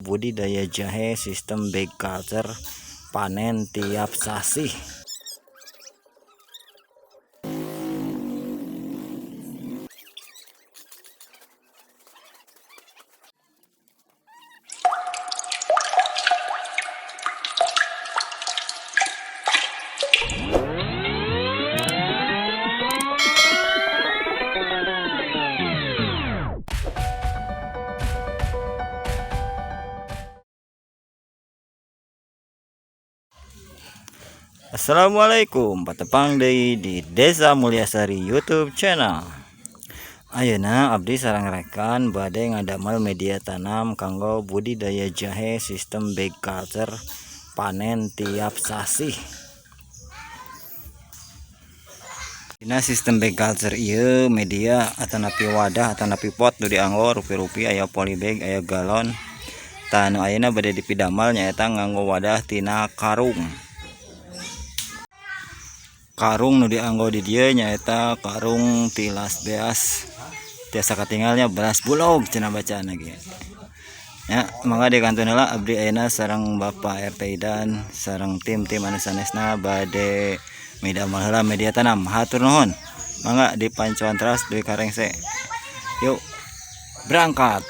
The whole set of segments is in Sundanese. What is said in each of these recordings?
budidaya jahe sistem bag culture panen tiap sasih. Assalamualaikum, patepang deui di Desa Mulyasari YouTube channel. Ayeuna abdi sareng rekan bade ngadamel media tanam kanggo budidaya jahe sistem bag culture panen tiap sasih. Dina sistem bag culture ieu media atanapi wadah atanapi pot nu dianggo rupi-rupi aya polybag aya galon. Tah nu ayeuna bade dipidamel nyaeta nganggo wadah tina karung. Karung nu dianggo di dieu nyaeta karung tilas beas. Tiasa katinggalnya beras bulog cenah bacaan ge. Ya, mangga dikantun heula abdi ayeuna sareng Bapak RT Idan sareng tim-tim anu sanesna bade midamel heula media tanam. Hatur nuhun. Mangga dipancoan teras deui ka rengse. Yuk, berangkat.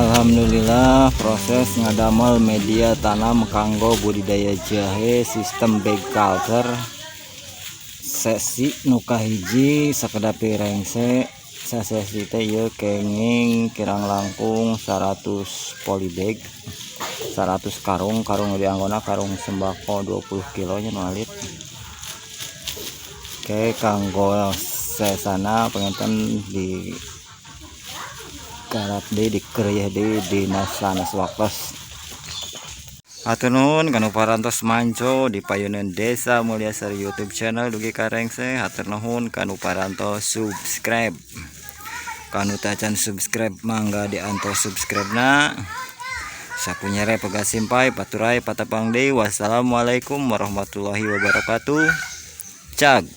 Alhamdulillah, proses ngadamel media tanam kanggo budidaya jahe sistem bag culture sesi nu kahiji sakedap rengse. Sasesi teh ieu kenging kirang langkung 100 polybag, 100 karung. Karung dianggona karung sembako 20 kilo nya nu alit. Oke, kanggo sesana panginten di garap deui, dikeureuy deui dina sanes waktos. Hatur nuhun kanu parantos manco di payuneun Desa Mulyasari YouTube channel dugi ka rengse. Hatur nuhun kanu parantos subscribe. Kanu tacan subscribe, mangga diantos subscribe na. Sapunyere pegat simpay paturay patepang deui. Wassalamualaikum warahmatullahi wabarakatuh. Cag.